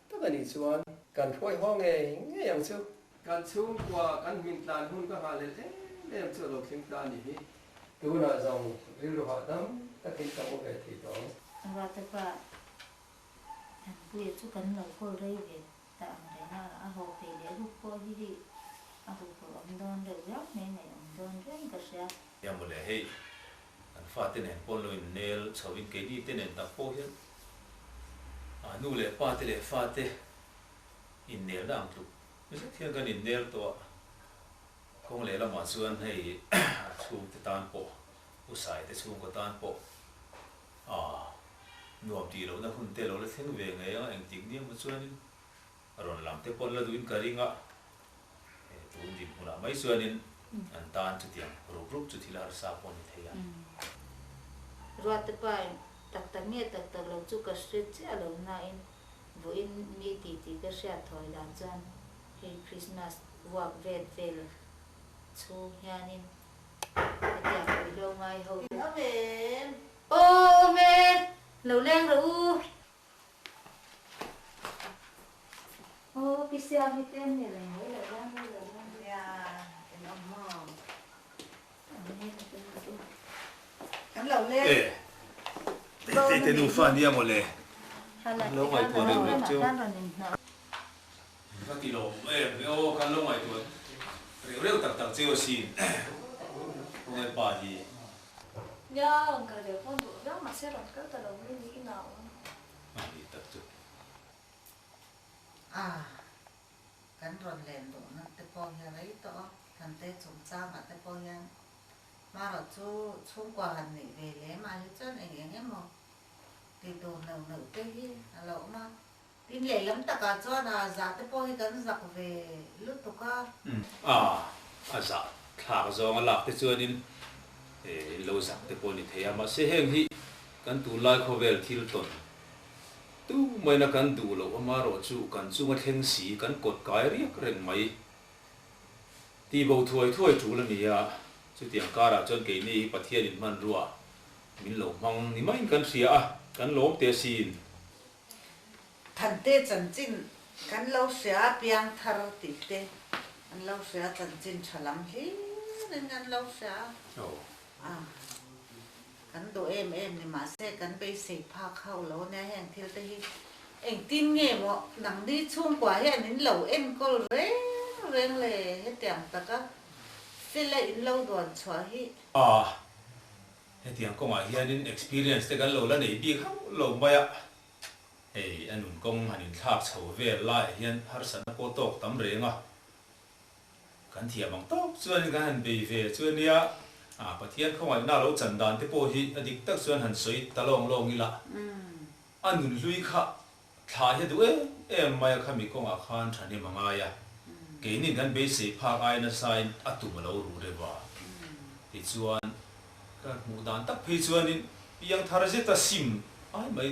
S10: tak a nih chuan kan hruai haw ngei ngei ang chu. Kan chhungkua kan hmin tlan hun ka nghah lel em em chu a lo thleng ta a nih hi. Tunah zawng rilru hahdam takin ka mu ve thei tawh ang.
S5: Ruata pa, Thanpuia chu kan lo kawl rei ve ta ang reng a, a haw peih leh rup pawh hi hei a huphurh awm dawn reuh riau mai ngaih awm dawn reng ka hria.
S6: Nia mawle hei, kan fate nen pawh an lo innel chho in keini te nen tak pawh hian a nu leh pa te leh fate innelna ang tluk zet hian kan innel tawh a, kawng leh lamah chuan hei a chhungte tan pawh u Saite chhungkaw tan pawh a nuam tih lohna hun te lo la thleng ve ngei ang a, engtik nia maw chuanin rawn lam te pawh an la duhin ka ring a. Tun dinhmunah mai chuanin an tan chutiang rup rup chu thil harsa pawh a ni thei a.
S5: Ruate pain tak tak nge tak tak lo chu ka hre chiah lo nain vawiin mi ti tih ka hriat thawi dan chuan hei Christmas vuak vet vel chhung hianin hetiang ruihhlo ngai ho te. Aw awm e! Lo leng rawh u! Aw pi siam hi tlem nge reng mai lo la mai lo la.
S7: Nia in awm maw? Kan lo leng.
S6: E tei te nufa nia mawle. Kan lo ngaihtuah reuh reuh cheu. Ka ti lo em ve aw kan lo ngaihtuah reuh reuh tak tak cheu asin. Khawngaih pa hi.
S8: Nia rawn kal ve pawn duh viau mahse rawn kal ta lo mai ni in a awm.
S6: A ni tak chu.
S7: A, kan rawn len duhna te pawh hi a rei tawh a, Thante chungchangah te pawh hian hmarawh chu chhungkua han neih ve lem ah hi chuan eng eng emaw tih tur neuh neuh te hi a lo awm a. Tin lehlam takah chuan a zah te pawh hi kan zak ve lutuk a.
S6: A, a zah thlak zawng a lak te chuanin in lo zak te pawh a ni thei a, mahse heng hi kan tunlai khawvel thil tawn tu maina kan duh loh amarawh chu kan chunga thleng si kan kawt kai riak reng mai tih bo thuai thuai tul a ni a, chutiang karah chuan keini hi Pathian in hmanrua min lo hmang ni maiin kan hria a, kan lawm teh asin.
S7: Thante chanchin kan lo hria a, piangthar tih te an lo hria a, chanchin tha lam hlirin an lo hria a, kan duh em em ni mahse kan beisei phak hauh lo ania heng thil te hi engtin nge maw nangni chhungkua hian in lo enkawl reng reng le hetiang taka fela in lo duan chhuah hi.
S6: A Hetiang kawngah hianin experience te kan lo la nei bik hauh lo mai a, hei a nun kawng han inthlak chho vel laiah hian harsatna pawh tawk tam reng a, kan thiam ang tawk chuanin kan han bei ve chu a nia, ah Pathian khawngaihna lo chan dan te pawh hi a dik tak chuan han sawi ta lawng lawng ila, a nun hlui kha thla hi a duh em em mai a khami kawngah khan thahnem a ngai a, keinin kan beisei phak ai nasain a tum a lo ruh reuh a, tichuan ka hmuh dan tak phei chuanin piang thar zeta sim ai mai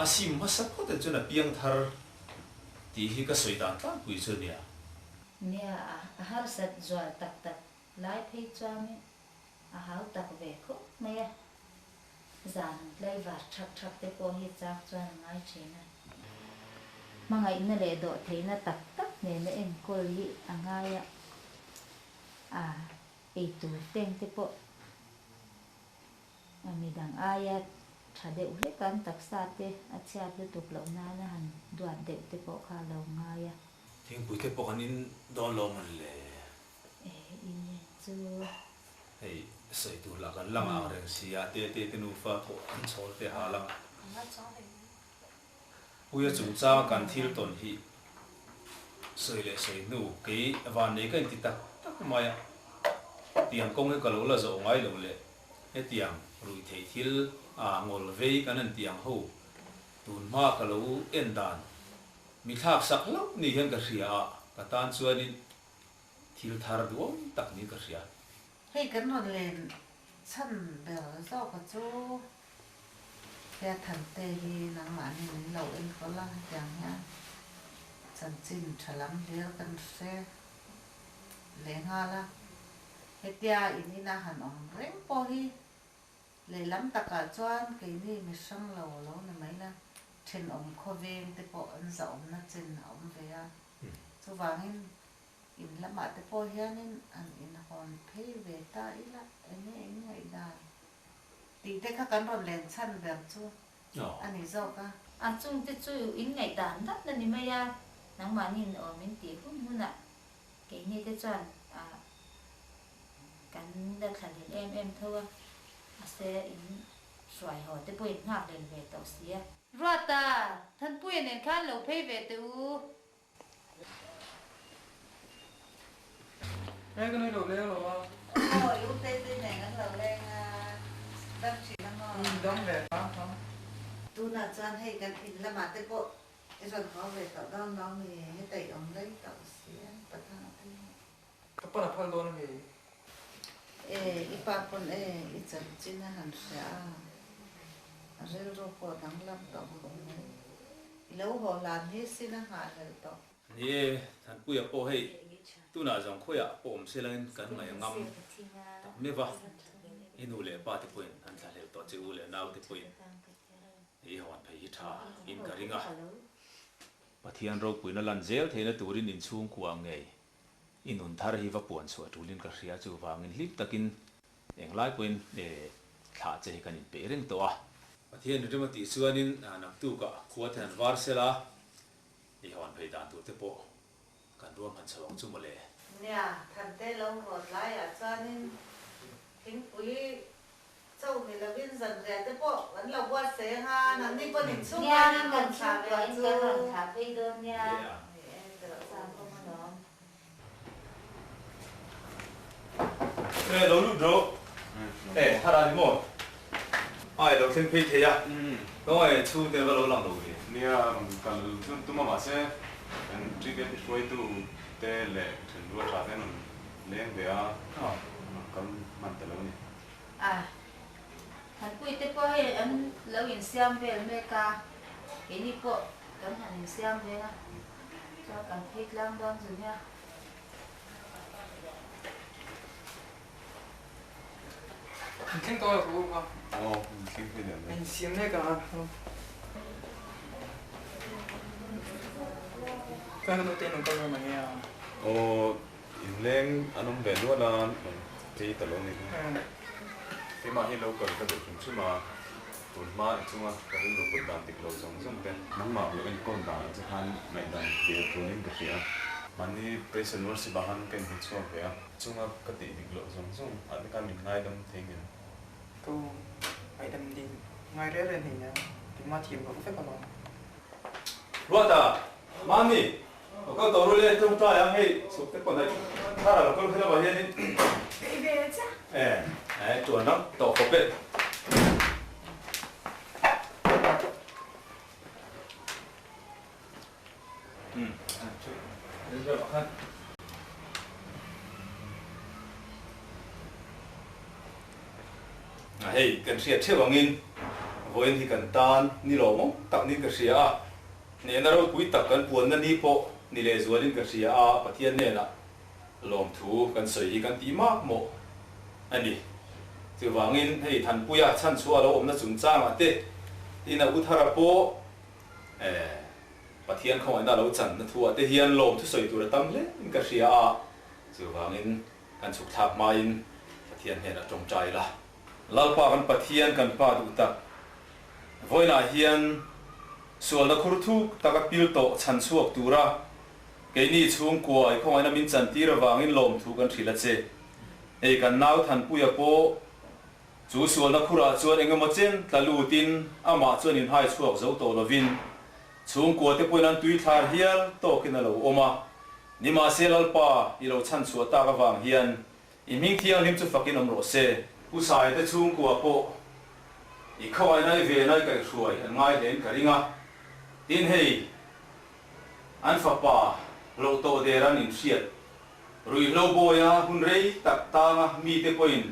S6: a sim hmasa phawt ah chuan a piang thar tih hi ka sawi dan tlangpui chu a nia.
S5: Nia, a harsat zual tak tak lai phei chuanin a hau tak ve khawp mai a. Zan han tlaivar thak thak te pawh hi chak chuan a ngai thin a. Hmangaihna leh dawhtheihna tak tak nena enkawl hi a ngai a, a eitur teng te pawh a midang aia tha deuh hlek an taksa te a chhiat lutuk loh nana han duat deuh te pawh kha a lo ngai a.
S6: Thingpui te pawh kan in dawn lo mawn le?
S5: E, in chu.
S6: Hei sawi tur lah kan lang ang reng si a, Tete te nufa pawh an chhawl te ha lang. Puia chungchanga kan thil tawn hi sawi leh sawi hnu kei vannei ka inti tak tak mai a, tiang kawng hi ka lo la zawh ngai lo leh hetiang ruih theih thil a ngawl vei kan han ti ang ho tun hma ka lo en dan mi thlak sak hlauh ni hian ka hria a, ka tan chuanin Thil thar duam tak niin ka hria.
S7: Hei kan rawn len chhan ber zawka chu Hia Thante hi nangmahni min lo enkawl a, hetiang hian chanchin tha lam hlir kan hre leh nghal a. Hetia in ina han awm reng pawh hi. Lehlam takah chuan keini mi hrang lo lo ni mai la, thenawm khawveng te pawh an zahawmna chen a awm ve a. Chuvangin in lamah te pawh hianin an inhawn phei ve ta ila eng nge in ngaihdan tih te kha kan rawn len chhan ber chu a ni zawk a.
S5: A chungte chu in ngaihdan dat a ni mai a, nangmahniin awm in tih hun hunah keini te chuan kan la thla hlel em em tho a, mahse in hruai haw te pawhin nghak hlel ve tawh si a. Ruata, Thanpuia nen khan lo phei ve teh u.
S3: Nge ka nui lo leng lo a.
S7: Aw, i u te te nen kan lo leng a, dam thin a maw?
S3: Umm, dam ve hram hram.
S7: Tunah chuan hei kan in lamah te pawh i rawn haw ve tawh dawn lo mi, heta i awm rei tawh si a, Pathanga te hi.
S3: Ka pan a phal dawn a mi?
S7: E, i pa pawn e, i chanchin a han hria a, a rilru pawh danglam tawh khawp mai. I lo haw hlan hi sin a nghahhlelh tawh.
S6: Ni e, Thanpuia pawh hei tunah zawng khawiah pawh awm se langin kan ngaih a ngam tak meuh va, i nu leh pa te pawhin an thlahlel tawh che u leh nau te pawhin i hawn phei hi tha in ka ring a. Pathian ropuina lan zel theihna turin inchhungkua ngei I nun thar hi va puan chhuah tulin ka hria chuvangin hlim takin englai pawhin thlah che hi kan inpeih reng tawh a. Pathian in rem a tih chuanin naktukah khua te han var sela i hawn phei dan tur te pawh kan ruam han chho ang chu mawle.
S7: Nia, Thante lo ruat laiah chuanin thingpui cho ni lovin zanriah te pawh kan lo buatsaih anga nangni pawn inchhung
S5: Nia,
S7: khan in
S5: kan
S7: rawn thlah ve
S5: chhungkua
S7: ang
S5: in
S7: chu.
S5: kan rawn thlah phei dawn nia.
S7: Ni e, tirh chang awm alawm.
S6: E, lo lut rawh. E, thar a ni maw? Ai, lo thleng phei thei a. Kawngah chhung te va lo lang lo ve.
S13: Nia, rawn kal tum tum a mahse kan ticket hruaitu te leh thenrual tha te an rawn leng ve a, rawn kal hman ta lo a ni.
S5: A, Thanpui te pawh hei an lo insiam vel mek a, keini pawh kan han insiam vel a, chuan kan phei tlang dawn chu nia.
S3: In thleng tawh lo ka u kha.
S13: Aw, in thleng phei leh mai.
S3: Insiam mek a. Chuan ka nu te in rawn kal dawn ang e a.
S13: Aw, Inleng an awm ve nual a, rawn phei ta lo ni hi. Keimah hi lo kal ka duh hrim hrim a, tun hma i chunga ka rilru put dan dik lo zawng zawng te. Nangmah lo enkawl danah che khan ngaihdan tir turin ka hria. Mahni praise and worship ah khan ka inhmu chhuak ve a, chunga ka tih dik loh zawng zawng ah te khan min ngaidam thei ngem.
S3: Ka ngaihdam ding ngai reng reng hei nia, engmah thiam loh vek alawm.
S6: Ruata, Mami, Lo kal tawh ru le, tawngtai ang hei chhuk te pawh hnaih thar a lo kal phei lamah hianin e e tuan ram tawh khawp e. Um hei kan hriat theuh angin vawiin hi kan tan ni lawmawm tak niin ka hria a. Hnehna ropui tak kan puanna ni pawh ni lehzualin ka hria a, Pathian hnenah lawmthu kan sawi hi kan tih mak mawh a ni. Chuvangin hei Thanpuia chhanchhuah a lo awmna chungchangah te tin a u thara pawh Pathian khawngaihna a lo channa thuah te hian lawmthu sawi tur a tam hle in ka hria a, chuvangin kan chhuk thlak hmain Pathian hnenah tawngtai ila. Lalpa kan Pathian kan Pa duh tak Vawiinah hian sualna khur thuk taka pil tawh chhan chhuak tura keini chhungkua i khawngaihna min chantir avangin lawmthu kan hrilh a che. Hei kan nau Thanpuia pawh chu sualna khurah chuan engemaw chen tla lutin amah chuan inhai chhuak zo tawh lovin chhungkua te pawhin an tui thlar hial tawkin a lo awm a. Nimahse Lalpa i lo chhan chhuah tak avang hian I hming thianghlim chu fakin awm rawh se. Pu Saia te chhungkua pawh i khawngaihna i venai kaihhruai an ngai hlein ka ring a. Tin hei, an fapa hlauh tawh der an inhriat ruihhlo bawia hun rei tak tanga mite pawhin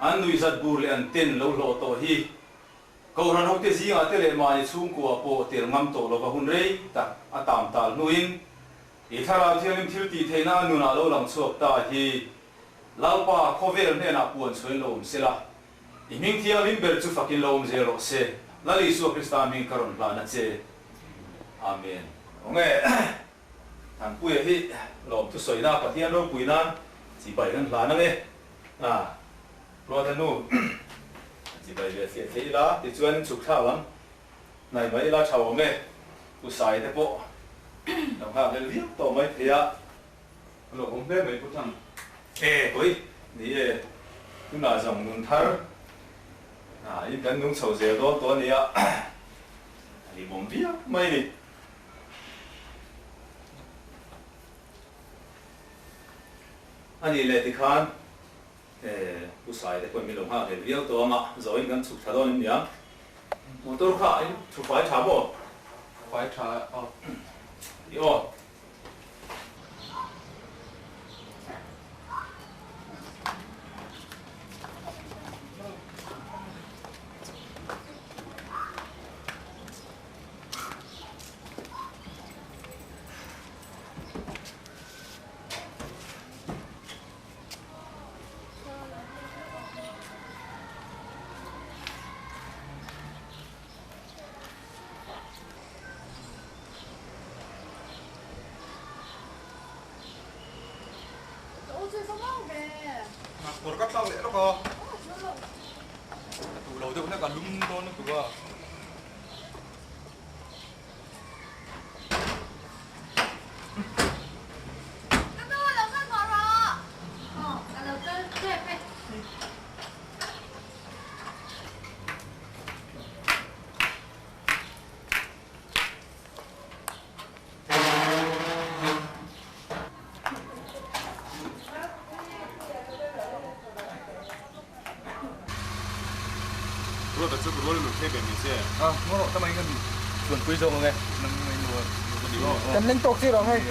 S6: an nuihzat bur leh an ten lo hlawh tawh hi Kohhran hote zingah te leh mahni chhungkua pawh tel ngam tawh lova hun rei tak a tam tal hnuin I Thlarau Thianghlim thil tih theihna a nunah lo lang chhuak ta hi Lalpa khawvel hnenah puan chhuain lo awm sela. I hming thianghlim ber chu fakin lo awm zel rawh se. Lal Isua Krista hming ka rawn hlan a che. Amen. Awnge Thanpuia hi lawm thusawina Pathian ropui nan chibai kan hlan ange. A Ruata nu chibai ve thliah thei ila tichuan chhuk thlak lam hnaih mai ila tha awm e. U Sai te pawh lo nghak lel viau tawh mai thei a.
S15: A lo awm hle mai Pu Thang.
S6: E hawi ni e, tunah zawng nun thar in kan nung chho zel dawn tawh a nia, a hlimawm viau mai a ni. A nih leh tikhan e Pu Sai te pawhin min lo nghak leh viau tawh ang a, zawhin kan chhuk thla dawn em niang. Motor kha in thu fai tha maw?
S15: Fai tha aw.
S6: I aw.
S15: Kawr ka thlak leh lawk a, ka duh lo deuh hlek a lum dawn lutuk a.
S5: Ka nu a lo kal mah rawh. Aw, ka lo kal tep e.
S13: Ruata chu ka rual in thei ve mai che.
S3: A, ngaw rawh ta mai kan
S13: chuanpui zawk ang e. Nang mai nu a ni maw?
S3: Kan leng tawk chiah ang hei.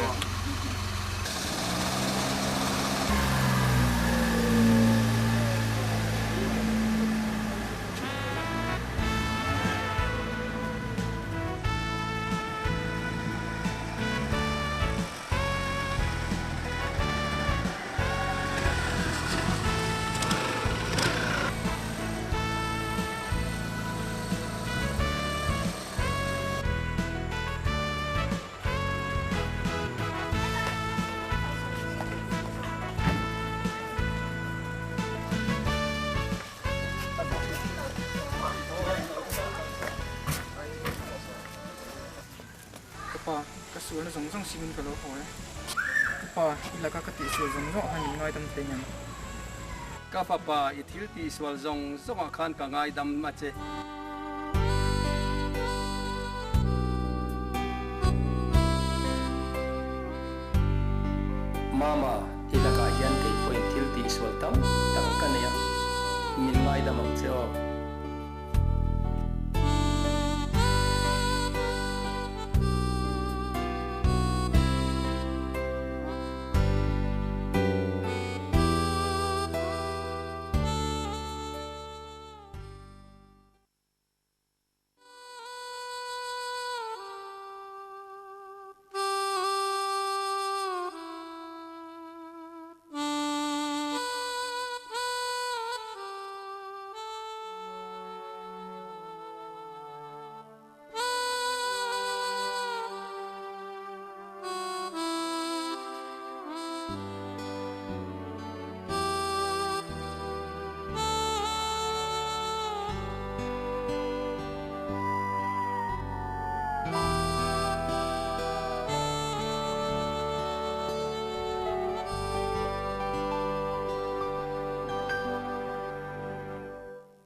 S3: Ka pa, ka sualna zawng zawng simin ka lo haw e. Ka pa, i laka ka tihsual zawng zawngah khan min ngaidam thei ngem?
S10: Ka fapa, i thil tihsual zawng zawngah khan ka ngaidam a che. Mama, i lakah hian kei pawhin thil tihsual tam tak ka nei a, min ngaidam ang che aw.